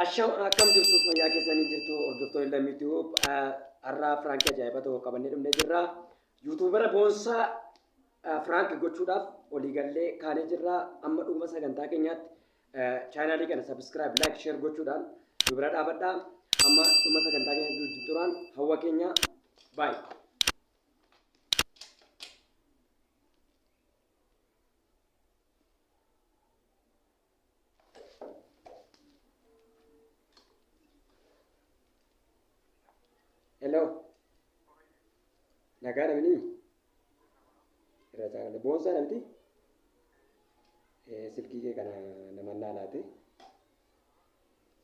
Asham akkam jirtu fayyaa keessanii jirtu hordoftoonni Lammii Tube har'aa firaankii ajaa'ibaa tokko qabannee dhufnee jirra. Yuutuubara boonsaa firaank gochuudhaaf olii gallee kaanee jirra. Amma dhuma sagantaa keenyaatti chaanaalii kana sabiskiraayib, laayik, sheer gochuudhaan nu bira dhaabadhaa. Amma dhuma sagantaa keenyaatti wajjin turaan hawwa keenya baay. Hello. Nagaa namni? Irra caalaa boonsaa namti? Silkii kee kana namannaa laate.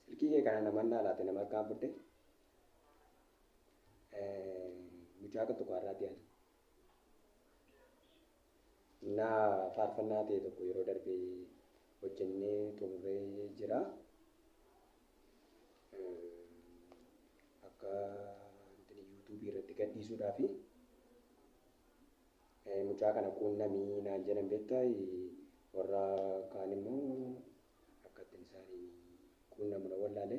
Silkii kee kana namannaa laate nama harkaan fudhe. Mucaa kan tokko har'aati ani. Naa faarfannaa ta'e tokko yeroo darbe hojjennee xumurree jira. Akka yuutuubii irratti gadhiisuudhaafi mucaa kana quunnamii naan jedhan beektaa warra kaan immoo akka ittiin isaanii quunnamu na wallaale.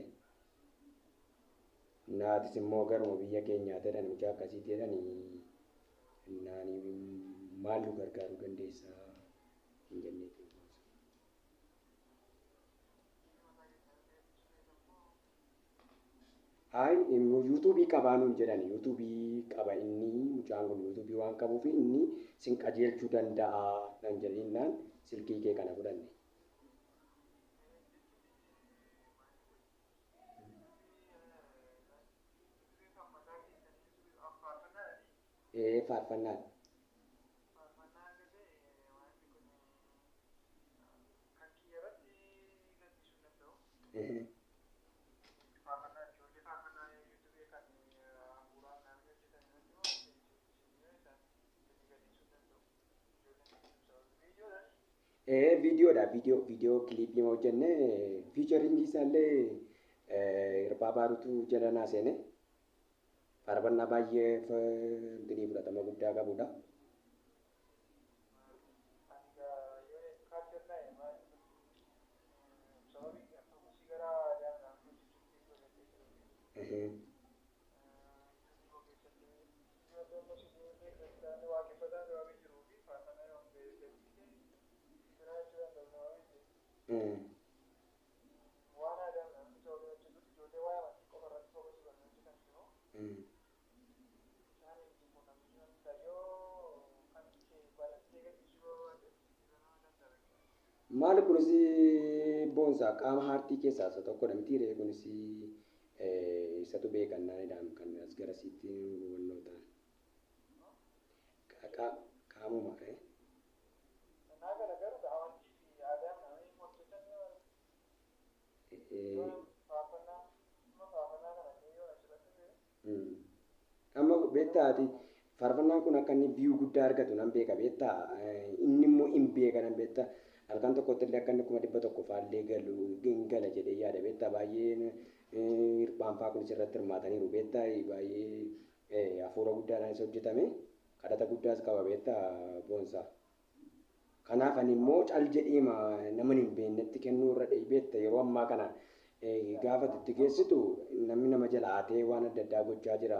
Naatis immoo garuma biyya keenyaa jedhan mucaa akkasiiti jedhanii naani maal nu gargaaruu dandeessa hin jenneetu. Ay yuutuubii qabaa nuun jedhan yuutuubii qaba inni mucaan kun yuutuubii waan qabuuf inni sin qajeelchuu danda'a nan jedhinnaan silkii kee kana fudhanne. Ee faarfannaan. Ee viidiyoodha viidiyoo viidiyoo kiliippii hojjenne fiicharingii isaallee hirphaa baarutu jala naa seene. Faarfannaa baay'ee intinii fudhatama guddaa qabudha. Maali kunis boonsaa qaama haartii keessaa isa tokkodha miti ree kunis isatu beekannaanidhaan kan as garasiitti hubannoo ta'an. Qaamuma. Amma beektaa ati faarfannaan kun akka inni view guddaa argatu nan beeka beektaa inni immoo hin beeka nan beektaa halkan tokkotti illee akka inni 100,000 faallee galu hin gala jedhee yaada beektaa baay'ee hirphaan faa kunis irratti hirmaataniiru beektaa baay'ee hafuura guddaadhaanis hojjetame kadhata guddaas qaba beektaa boonsaa. Kanaaf ani immoo cal jedheema nama hin beeknetti kennuu irra beekta yeroo ammaa kana gaafa itti geessitu namni nama jala hatee waan adda addaa gochaa jira.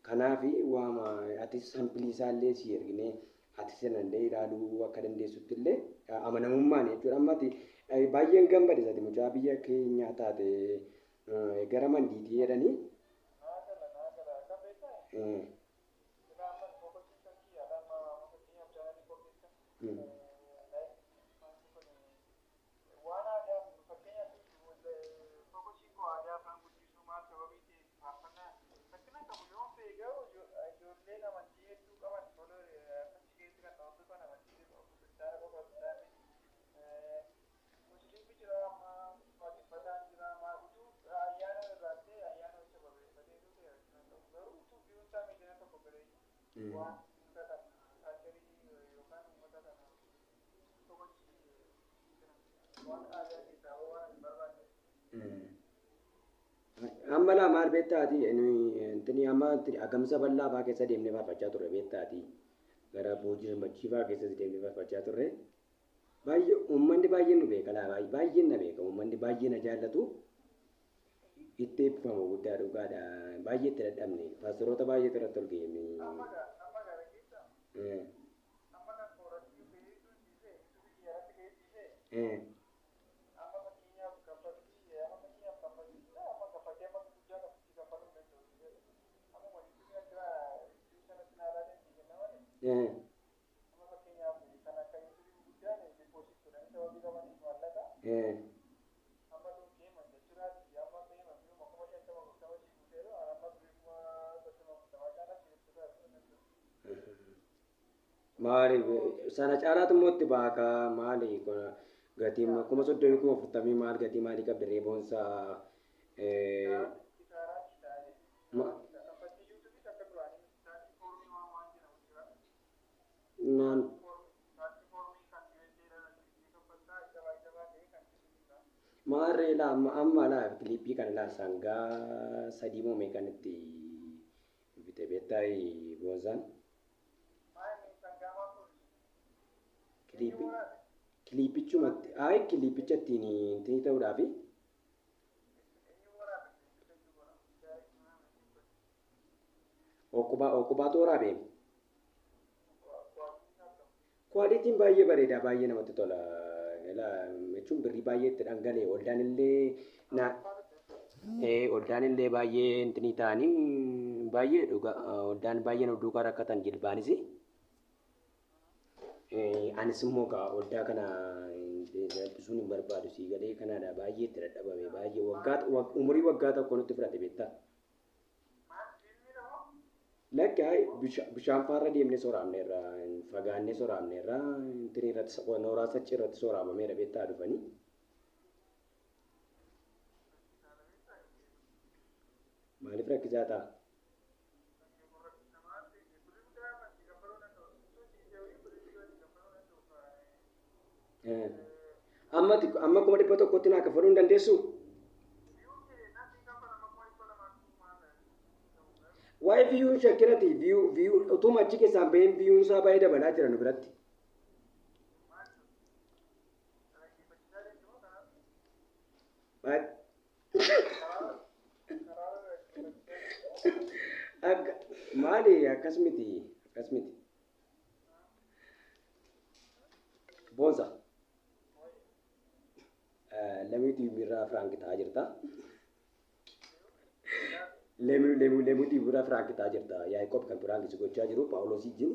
Kanaaf waama ati sampilii isaallee si erginee ati sanallee ilaaluu akka dandeessutti illee amanamummaan jechuudha. Amma ati baay'een gammade ati mucaa biyya keenyaa taate gara mandiitii jedhanii. Amma laa maal beektaati intini amma agamsa bal'aa faa keessa deemnee faarfachaa turre beektaati gara boojii machii faa keessas deemnee faarfachaa turre baay'ee uummanni baay'een nu beeka laa baay'een na beeka uummanni baay'ee na jaallatu. Itti eebbifamu guddaa dhugaadha. Baay'ee itti dadhabne. Paastoroota baay'eetu irratti ol ga'e. Maali sana caalaatu immoo itti baakaa maali gatii 30,000 40,000 maal gatii maalii qabdi reeboonsaa. Naan maarree laa amma amma laa kiliippii kana laa sangaa sadii moo meeqan itti bite beektaa boonsaan? Kiliippichumatti ayi kiliippicha ittiin ittiin ta'uudhaafi Oqubaatu waraabee. Kwaalitiin baay'ee bareeda, baay'ee namatti tola. Jechuun birrii baay'ee itti dhangalee waldaan illee na waldaan illee baay'ee intini ta'anii baay'ee dhuga waldaan baay'ee nu duukaa rakkatan jilbaanis. Anis immoo kaa waldaa kana rakkisuun hin barbaadu sii galee kanaadha baay'ee itti dadhabame baay'ee waggaa umurii waggaa tokko nutti fudhate beektaa. Lakki hayi bishaan faarra deemnee soraamneerra fagaannee soraamneerra intini irratti nooraa sachi irratti soraamameera beektaa dhufanii. Maaliif rakkisaa ta'a? Amma amma 100,000tti naa kaffaluu hin dandeessuu? Waa'ee viyuun shakkinati viyuu viyuu utuma achi keessaan baheen viyuun isaa baay'ee dabalaa jira nu biratti. Akka maali akkas miti akkas miti. Boonsa. Lamii TV irraa Firaank ta'aa jirta. Lemuu lemuu lemuu TV irraa Firaank ta'aa jirta. Yaaqoob kan Firaank si gochaa jiru Phaawulos wajjin.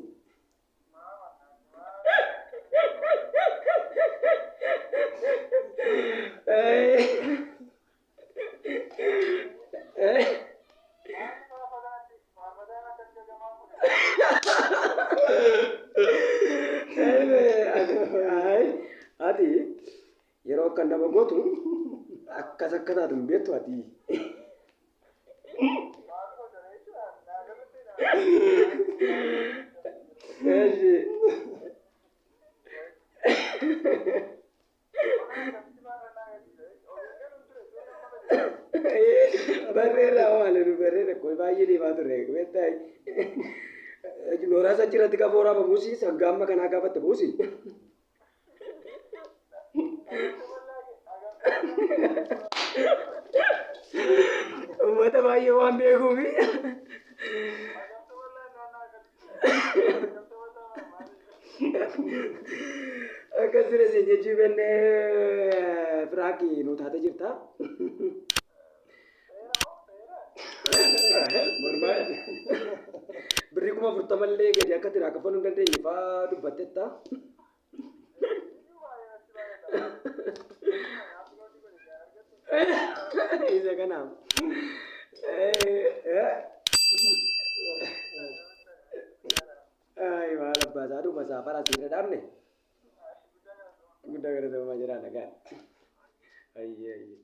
Ati yeroo akka nama gootu akkas akka taatu hin beektu ati. Eeshi. Barreerra waan nu barreerra kun baay'ee deemaa turre beektaa. Nooraa sachi irratti gaafa waraaba buusi sangaa amma kanaa gaafatte buusi. Uummata baay'ee waan beekuufi. Akkas ture siin jechuu bennee Firaanki nu taate jirta. Mormaa birrii 40,000 illee gadi akka tiraa kaffaluu hin dandeenye faa dubbattetta. Isa kanaaf. Ay maal abbaa isaa dhuma isaa fara asirra dhaabne. Guddaa galatoomaa jira nagaan. Ayyee ayyee.